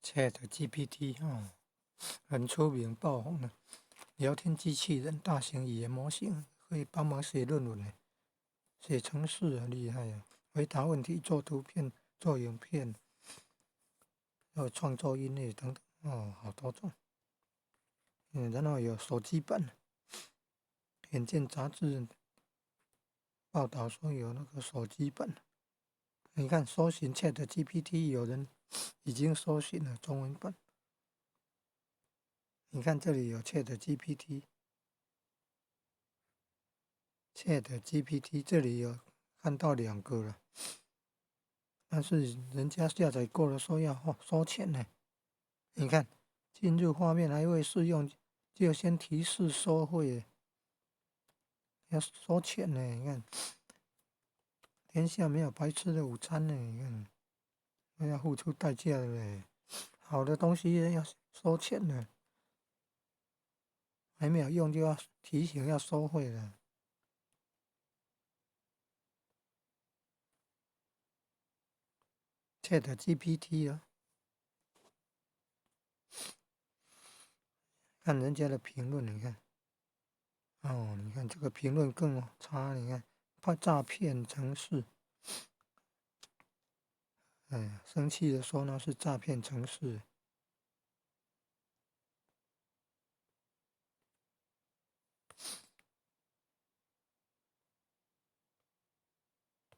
ChatGPT 哦，很出名爆紅的聊天機器人、大型語言模型，可以幫忙寫論文的，寫程式很厲害啊！回答問題、做圖片、做影片，還有創作音樂等等，哦，好多種。然後有手機版，遠見雜誌報道說有那個手機版。你看，搜尋 ChatGPT，有人已經搜尋了中文版。你看這裡有 ChatGPT，ChatGPT 這裡有看到兩個了，但是人家下載過了，說要收錢呢。你看，進入畫面還未試用，就先提示收費，要收錢呢。你看，天下沒有白吃的午餐呢。你看，要付出代價的嘞。好的東西要收錢的。還沒有用就要提醒要收費了。ChatGPT 啊，看人家的評論，你看，哦，你看這個評論更差，你看，怕詐騙程式，哎呀，生氣的說那是詐騙程式。